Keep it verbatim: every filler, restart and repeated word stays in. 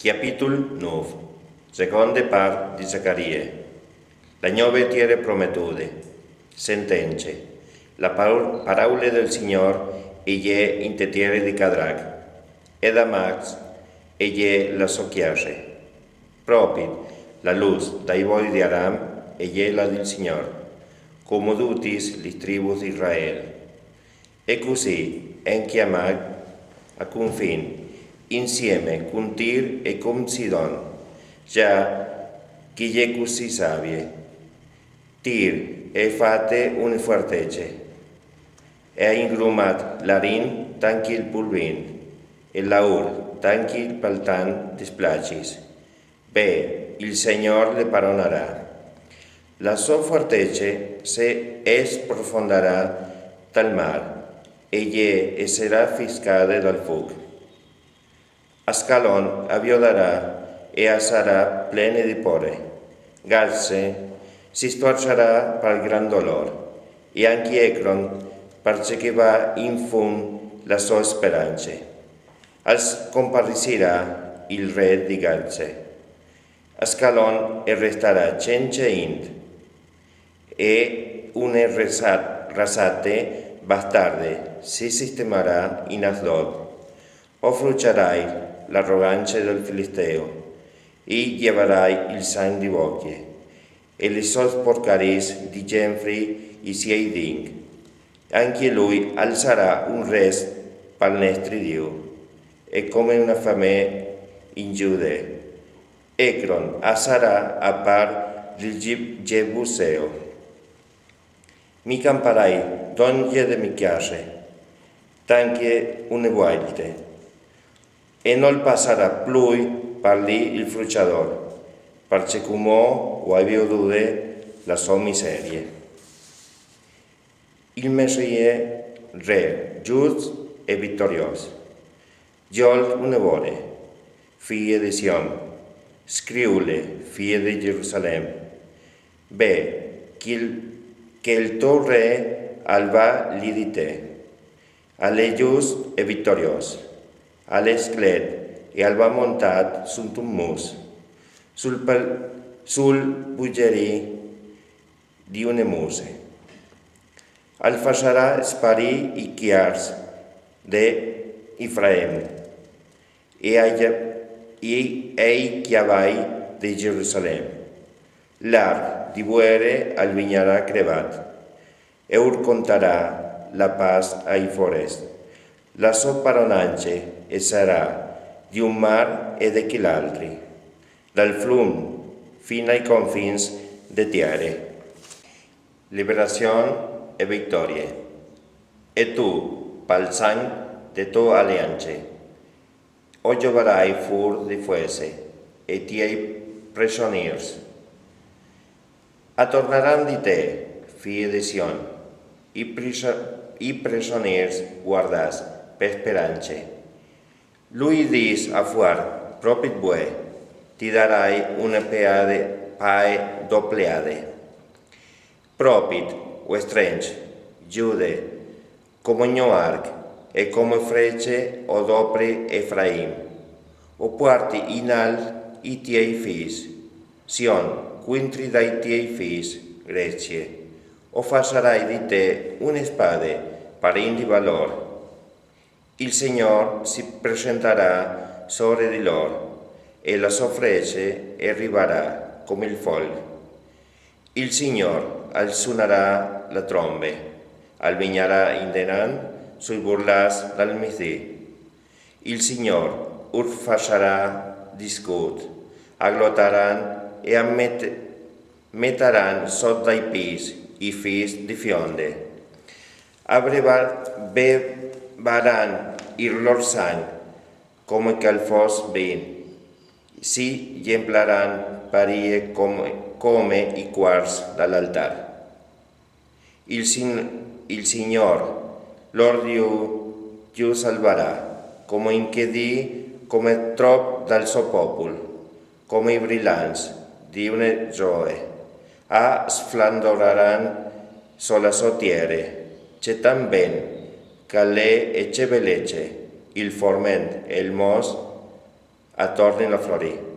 Capítol nûf. Seconde part di Zacarie. La gnove tiere prometude. Sentence. La parau-, paraule del Signor e je inte tiere di Cadrac, e Damax e je la sô cjase. Propit la lûs dai voi di Aram e je la dil Signor, come dutis lis tribus di Israel. E cussì en cjamât a confin, insieme cun Tir e cun Sidon, za ch'i je cussì savie. Tir e à fate une fuartece, e à ingrumât larin tant ch'il pulvin, e laur tant ch'il paltan des placis. Ve, il Signor le paronarà. La sô fuartece se sprofondarà tal mâr, e jê e sarà fiscade dal fûc. Ascalon a viodarà e a sarà plene di pôre. Gaze si stuarçarà pal gran dolôr, e ancje Ecron, parcè ch'i va in fum la sô sperance. Al scomparissirà il re di Gaze. Ascalon e restarà cence int, e une resat-, resate bastarde si sistemarà in Asdod. O fruçarai la rogance dal Filisteo, i gjevarai il sang di bocje, e lis sôs porcariis di jenfri i siei ding. Ancje lui al sarà un rest pal nestri Diu, e come une famee in Judee. Ecron a sarà a part dil Jeb-, Jebuseo. Mi camparai dongje de mê cjase, tant che une volte, e nol passarà plui par li il fruçadôr, parcè che cumò o ai viodude la sô miserie. Il Messie re, just e vitoriôs. Gjol une vore, fie de Sion, scriule, fie de Jerusalem. Ve, chel, chel to re al va li di te. Al è just e vitoriôs. Al è sclet e al va montât suntun mus, sul pal-, sul bugerii di une muse. Al fassarà sparî i cjars de Efraim e ai cja-, e, e i cjavai de Jerusalem. L'arc di vuere al vignarà crevât, e ur contarà la pâs ai forest. La sô paronance e sarà di un mâr e de chel altri, dal flum fin ai confins de tiere. Liberazion e vitorie. E tu, pal sang de tô aliance, o gjovarai fûr di fuesse, e tiei presonîrs a tornaran di te, fie de Sion, i priso-, i presonîrs guardâts pe sperance. Lui dîs a fuart, propit vuê, ti darai une peade, pae dopleade. Propit, o estrenç, Jude, come gno arc, e come frece o dopri Efraim. O puarti in alt i tiei fîs, Sion, cuintri dai tiei fîs, Grecie. O fassarai di te une spade, par indi valôr. Il Signor si presentarà sore di lôr, e la sô frece e rivarà come il folc. Il Signor al sunarà la trombe, al vignarà indenant sui burlâts dal misdì. Il Signor ur fassarà discut, a glotaran e a met-, metaran sot dai pîts i fîs di fionde. A breva-, bevaran il lôr sang come che al fos vin, si gjemplaran parie come, come i cuars dal altâr. Il Sin-, il Signor, lôr Diu, ju salvarà, come in chê dì, come trop dal so popul, come i brilants di une gioe, a sflandoraran so la so tiere, ce tant ben che al è e ce belece, il forment e il mos, a tornin a florir.